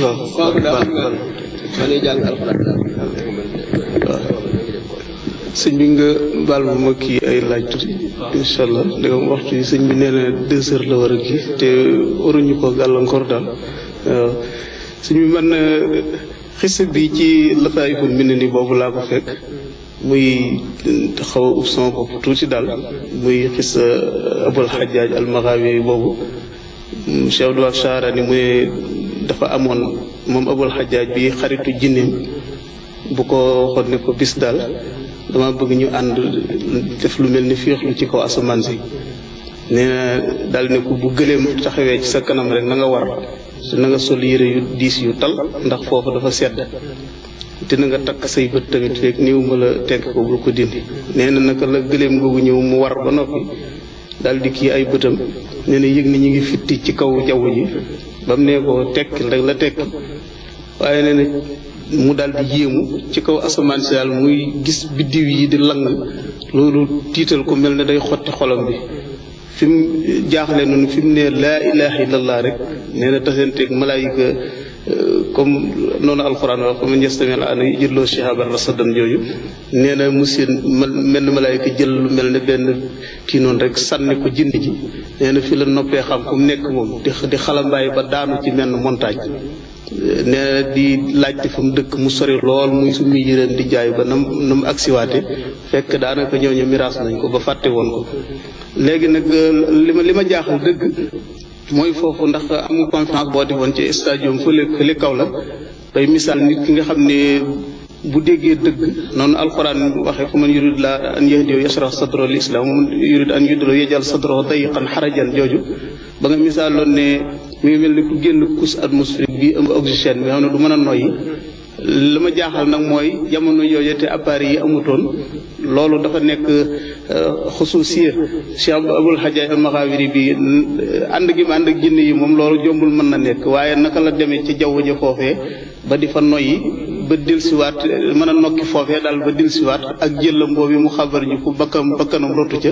waaw sëñ bi nga baal ma kii ay laaj tuuti incha allah ndegam waxtu yi sëñ bi nee na 2 heures la war a kii te waruñu ko gàllankoor daal waaw sëñ bi man xisa bi ci Lataa'iful Minani boobu laa ko fekk muy xaw a ub sama bopp tuuti daal muy xisa Abul Hajjaaj al-Maghawi boobu Cheikh Abdul Shaarani mu ne dafa amoon moom Abul Hajjaaj bi xaritu jinneem bu ko waxoon ne ko bis daal dama bëgg ñu ànd def lu mel ni féexlu ci kaw asamaan si nee na daal ne ko bu gëleem taxawee ci sa kanam rek na nga war te na nga sol yére yu diis yu tal ndax foofu dafa sedd te na nga takk say bët tamit fekk néew ma la tenk ko bul ko dindi nee na naka la gëleem googu ñëw mu war ba noppi daal di kii ay bëtam nee na yëg ni ñu ngi fitti ci kaw jaww ji ba mu nee ko tekki rek la tekki waaye nee na mu daal di yéemu ci kaw asamaan si daal muy gis biddiw yi di lang loolu tiital ko mel ne day xotti xolam bi fi mu jaaxle noonu fi mu ne laa ilaha illallah rek nee na tasanteeg malaayika comme noonu alxuraan wax man yastami al-aana yajidhu shihaban rasadan jooju nee na mu seen mel ne malaayika jël lu mel ne benn kii noonu rek sànni ko jinn ji nee na fi la noppee xam fu mu nekk moom di xalambaay ba daanu ci menn montagne nee na di laajte fa mu dëkk mu sori lool muy summi yëreen di jaay ba na mu agsiwaate fekk daanaka ñooñu miraas nañ ko ba fàtte woon ko léegi nag li ma jaaxal dëgg mooy foofu ndax amul conférence boo defoon ci stadium fële kaw la bay misaal nit ki nga xam ne bu déggee dëgg noonu alxuraan waxee fa man yurid la an yahdiya yashrah sadro lil islam man yurid an yudlo yajal sadro dayiqan xarajan jooju ba nga misaaloon ne mi ngi mel ni ku génn couche atmosphérique bi ëmb oxygène bi xam ne du mën a noyyi li ma jaaxal nag mooy jamono yooyu te appareil yi amutoon loolu dafa nekk xusuusiya Cheikh Abul Hajjaaj al-Maghawi bi ànd gi ma ànd ak jinne yi moom loolu jombul mën na nekk waaye naka la demee ci jaww ja foofee ba di fa noyyi ba dellusiwaat mën a nokki foofee daal ba dellusiwaat ak jëllam boobu mu xabar ñu ko bakkanam rotu ca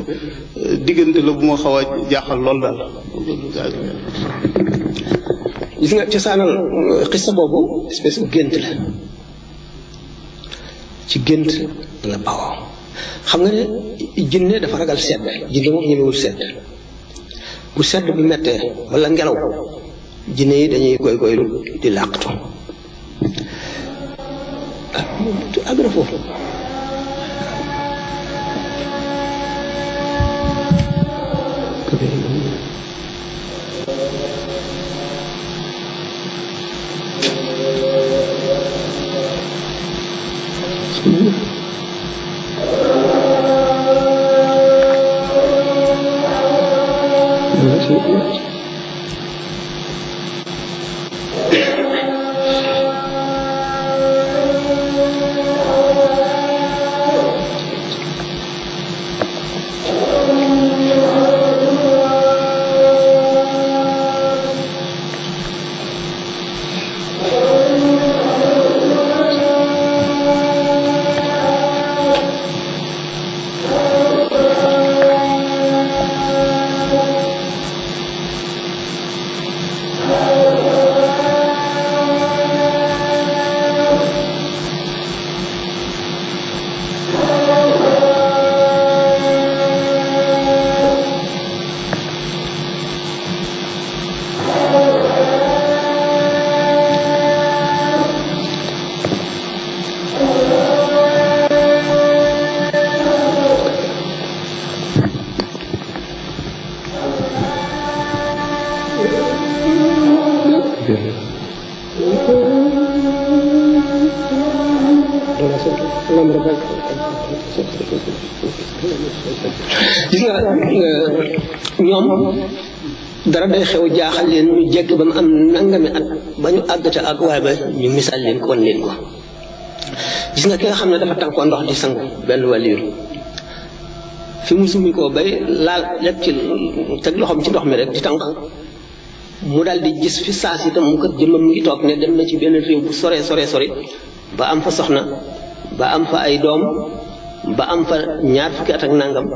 diggante la bu ma xaw a jaaxal lool daal. gis nga cosaanal xissa boobu espèce bu gént la ci gént la bawoo xam nga ne jinne dafa ragal sedd jinne moom ñemewul sedd bu sedd bi mettee wala ngelaw jinne yi dañuy koy di làqatu àgg na foofu gis nga ñoom dara day xew jaaxal leen ñu jekk ba mu am nangami at ba ñu àgg ca àgg waaye ba ñu misaal leen ko wan leen ko gis nga ki nga xam ne dafa tànkoo ndox di sangu benn wàlliyu fi mu summi koo bay laal lekk ci teg loxoom ci ndox mi rek di tànk mu daal di gis fi saas itam mu kat jëmmam mu ngi toog ne dem na ci benn réew bu sore ba am fa soxna ba am fa ay doom ba am fa 20 at ak nangam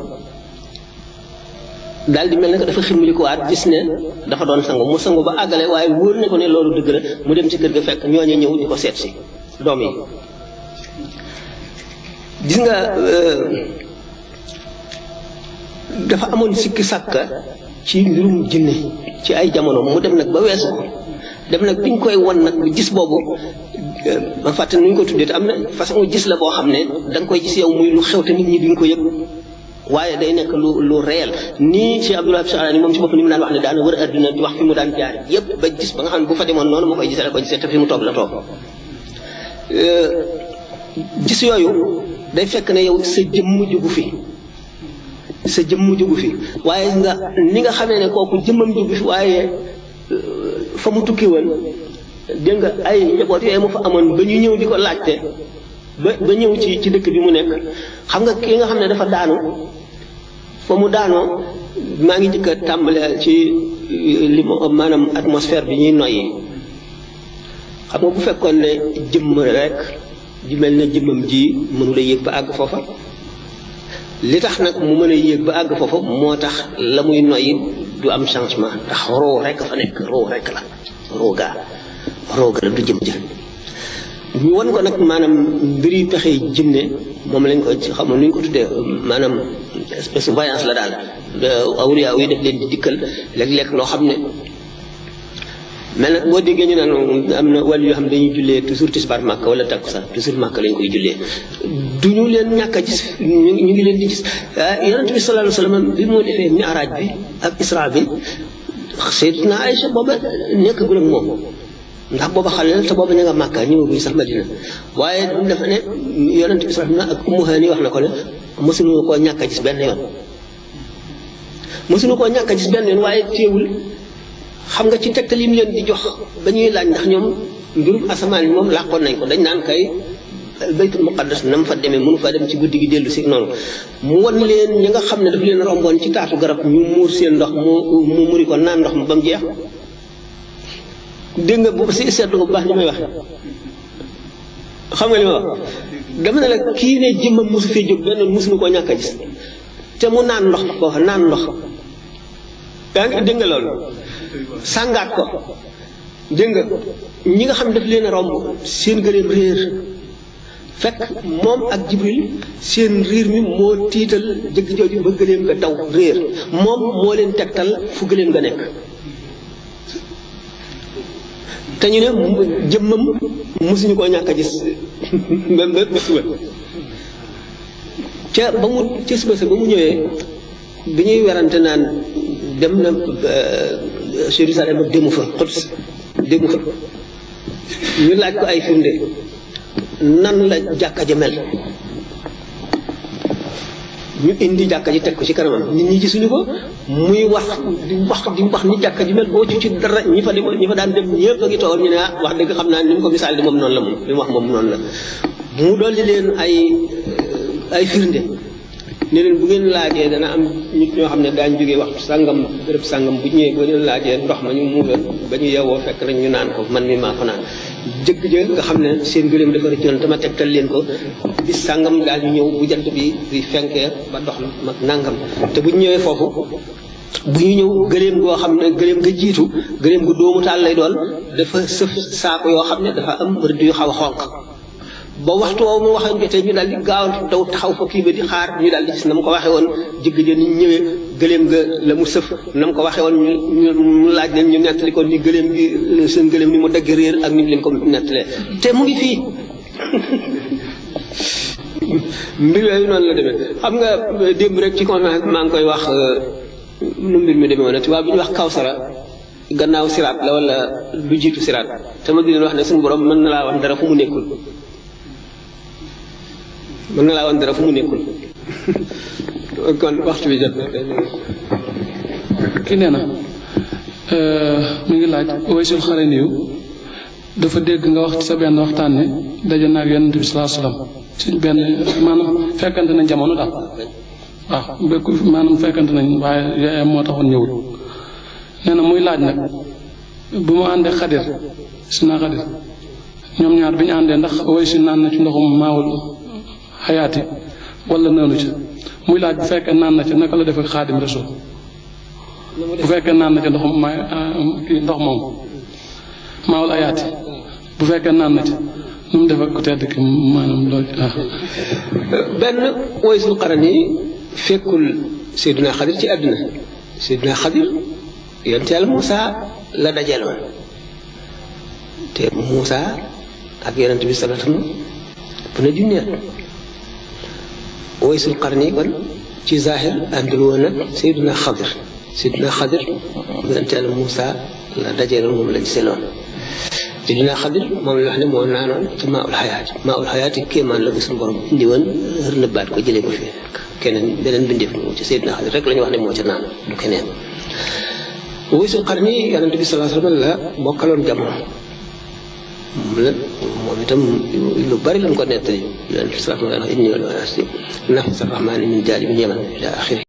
daal di mel ne que dafa ximmali ko waat gis ne dafa doon sangu mu sangu ba àggale waaye wóor ne ko ne loolu dëgg la mu dem ci kër ga fekk ñooñu ñëw di ko seet si doom yi gis nga dafa amoon sikki sàkka ci mbirum jinne ci ay jamono mu dem nag ba weesu ko dem nag biñ koy won nag gis boobu ma fàtte nu ñu ko tuddee te am na façon gis la boo xam ne da nga koy gis yow muy lu xew te nit ñi duñ ko yëg waaye day nekk lu réel nii Cheikh Abdoul Wahab Sharani moom ci bopp ni mu daan wax ne daana wër adduna di wax fi mu daan jaar yëpp ba gis ba nga xam ne bu fa demoon noonu ma koy gisee la ko gisee te fi mu toog la toog gis yooyu day fekk ne yow sa jëmm jógu fi waaye ni nga xamee ne kooku jëmmam jógu fi waaye fa mu tukki woon dégg nga ay njaboot yooyu mu fa amoon ba ñu ñëw di ko laajte ba ñëw ci dëkk bi mu nekk xam nga ki nga xam ne dafa daanu fa mu daanoo maa ngi njëkk a tàmbale ci li maanaam atmosphère bi ñuy noyyi xam nga bu fekkoon ne jëmm rek di mel ne jëmmam ji mënu la yéeg ba àgg foofa li tax nag mu mën a yéeg ba àgg foofa moo tax la muy noyyi du am changement ndax roo rek fa nekk roo rek la rooga la du jëm jël ñu won ko nag maanaam mbiri pexe jinne moom lañ ko xam nu ñu ko tuddee maanaam espèce de voyance la daal awliya yi def leen di dikkal léeg-léeg loo xam ne mel na boo déggee ñu naan am na wàllu yoo xam ne dañuy jullee toujours tisbaar Màkka wala takkusaan toujours Màkka lañ koy jullee duñu leen ñàkk a gis ñu ngi leen di gis yonent bi sallallahu alayhi wa sallam bi moo defee mi'raaj bi ak isra bi Sayyidatuna Aïcha booba nekkagul ak moom ndax booba xale la te booba ña nga Màkka ñëwaguñ sax Madina waaye dafa ne yonent bi sallallahu alayhi wa sallam ak Ummu Hani wax na ko ne mësuñu koo ñàkk a gis benn yoon waaye teewul xam nga ci tegtal yi mu leen di jox ba ñuy laaj ndax ñoom mbirum asamaan yi moom làqoon nañ ko dañ naan kay baytul muqaddas na mu fa demee mënu fa dem ci guddi gi dellu si noonu mu won leen ñi nga xam ne daf leen romboon ci taatu garab ñu muur seen ndox mu muri ko naan ndox ma ba mu jeex dégg nga bu si seetlu ko bu baax ni may wax xam nga li ma wax dama ne la kii ne jëmmam mosu fee jóg benn mosuñu koo ñàkk a gis te mu naan ndox koo xam naan ndox yaa ngi dégg nga loolu sàngaat ko dégg nga ñi nga xam ne daf leen a romb seen gëléem réer fekk moom ak Jibril seen riir mi moo tiital jëgg jooju ba gëléem nga daw réer moom moo leen tegtal fu gëléem nga nekk te ñu ne jëmmam mosuñu koo ñàkk a gis ba suba ca suba sa ba mu ñëwee bi ñuy werante naan dem na Jérusalem ak demu fa ñu laaj ko ay firnde nan la jàkka ja mel ñu indi jàkka ji teg ko ci kanamam nit ñi gisuñu ko muy wax di wax ni jàkka ji mel boo ci dara ñi fa daan dem ñëpp a ngi toogal ñu ne wax dëgg xam naa ni mu ko misaal di moom noonu la moom li mu wax moom noonu la mu dolli leen ay firnde ne leen bu ngeen laajee dana am nit ñoo xam ne daañu jógee waxtu sàngam béréb sàngam bu ñëwee bu ngeen laajee ndox ma ñu muuloon ba ñu yeewoo fekk rek ñu naan ko man mi maa ko naan jëkk jë nga xam ne seen gëléem dafa rëccoon dama tegtal leen ko bis sàngam daal ñu ñëw bu jant bi di fenkee ba dox mag nangam te bu ñu ñëwee foofu bu ñu ñëw gëléem goo xam ne gëléem nga jiitu gëléem gu doomu taal lay doon dafa sëf saako yoo xam ne dafa am rëdd yu xaw a xonq ba waxtu woowu mu waxee jotee ñu daal di gaawantu daw taxaw fa kii ba di xaar ñu daal di gis na mu ko waxee woon jëgg jë ni ñëwee gëléem ga la mu sëf na mu ko waxee woon ñu laaj leen ñu nettali ko ni gëléem gi seen gëléem ni mu dagg réer ak ni mu leen ko nettalee te mu ngi fii mbir yooyu noonu la demee xam nga démb rek ci conférence maa ngi koy wax nu mbir mi demee woon tubaab bi ñu wax kawsara gannaaw siraat la wala lu jiitu siraat te ma di leen wax ne suñu borom mën na laa wax dara fu mu nekkul kon waxtu bi jot na ki nee na mi ngi laaj Waysul Xaraniyu dafa dégg nga wax ci sa benn waxtaan ne daje naag Yonent bi sallallahu alayhi wasallam ci benn maanaam fekkante nañ jamono daal waaw maanaam fekkante nañ waaye yaayam moo taxoon ñëwul nee na muy laaj nag bu mu àndee Xadir Sidna Xadir ñoom ñaar bi ñu àndee ndax Waysul naan na ci ndoxum maawul xayaati wala naanu ci muy laaj bu fekkee naan na ci naka la def ak Xaadim Rasul bu fekkee naan na ci ndox ndox moom maawul ayaati bu fekkee naan na ci nu mu def ak ku tedd ki maanaam loolu benn Waysul Qarni fekkul Seydina Xadir ci àdduna Seydina Xadir yonent Yàlla Muusa la dajaloon te Muusa ak yonent bi sallallahu alayhi wa sallam bu ne junneet Waysul Qarni kon ci zahir àndul woon nag Seydina Xadir yonent Yàlla Muusa la dajaloon moom lañ seloon Seydina Xadir moom la wax ne moo naanoon ci maa ul xayaati kéemaan la bu suñu borom indi woon nëbbaat ko jëlee ko fi keneen beneen bindeef mu ci Seydina Xadir rek la ñu wax ne moo ca naan du keneen. Waysul Qarni yonent bi sallallahu alayhi wa sallam la bokkaloon jamono moom itam lu bari lañ ko nettali yonent bi sallallahu alayhi wa sallam inni wal nafsi rahmaani min jaanibin yaman ila axiri